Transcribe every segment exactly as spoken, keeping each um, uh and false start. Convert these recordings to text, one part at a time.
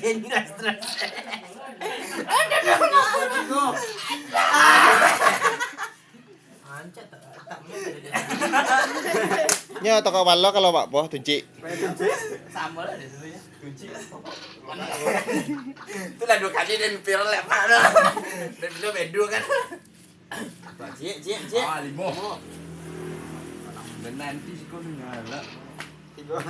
Dangerous terus. Nyo toko balo kalau mak boh tuncik. Samo lah dia tu ya. Tuncik. Itulah dua kali dia mimpi orang lemak tu. Dari dulu bedu kan. Ciek, ciek, ciek. Ah, limo. Limo. Dan nanti siko tu nyala. Tigo.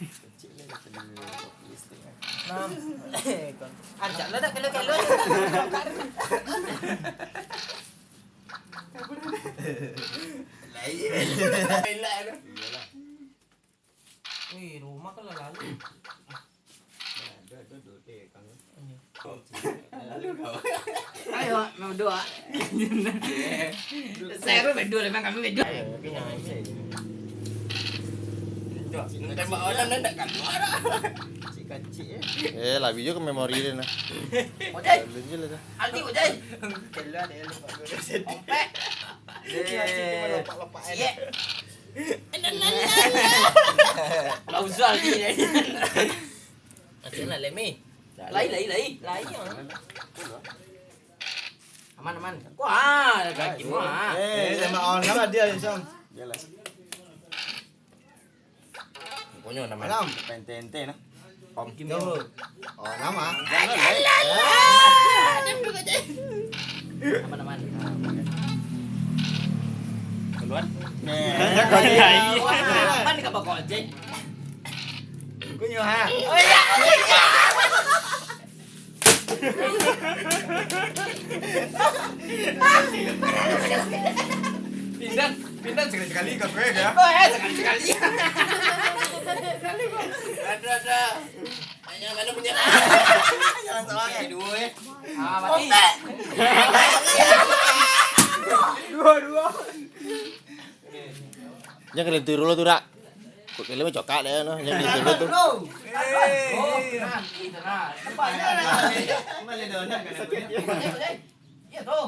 Kecil lah, kecil. Nah, eh, kon-, ajak lah dak kelo-kelo. Lah, iya. Elak tu. Iyalah. Wih, rumah kan lah lalu. Lalu kau. Ayo, mau doa. Saya tu berdua, memang kami berdua. Tembak orang dah tak keluar. Cik kacik, eh. Eh, labi juga memori dia nah. Ojai. Belum je lah dah. Anti Ojai. Keluar dia lupa guru. Opek. Dia cuma lopak-lopak aja. Cik. Lah usah lagi. Macam nak lemi. Lai, lai, lai. Lai, ah. Aman, aman. Wah, kaki mah. Eh, tembak on lah dia, Sam. Jelas. Pokoknya nama. Malam. Ente-ente nah. Om. Yo. Oh, nama? Alah, alah. Diam dulu aja. Aman, aman. Keluar. Nih. Wah, aman ka bakal Ojai. Kunyo ha. Oh, iya. Pindah, pindah sekali-sekali ka kue ya. Oh, eh, sekali-sekali. Ada, ada. Hanya mana punya? Jangan salah ya. Dua, eh. Ah, mati. Dua, dua. Jan kalian tiru lo tu, dak? Kok kalian mancokak deh, no. Jan kalian tiru lo tu. Bro. Oh, tenang, tenang. Tempat dia. Iya, tu.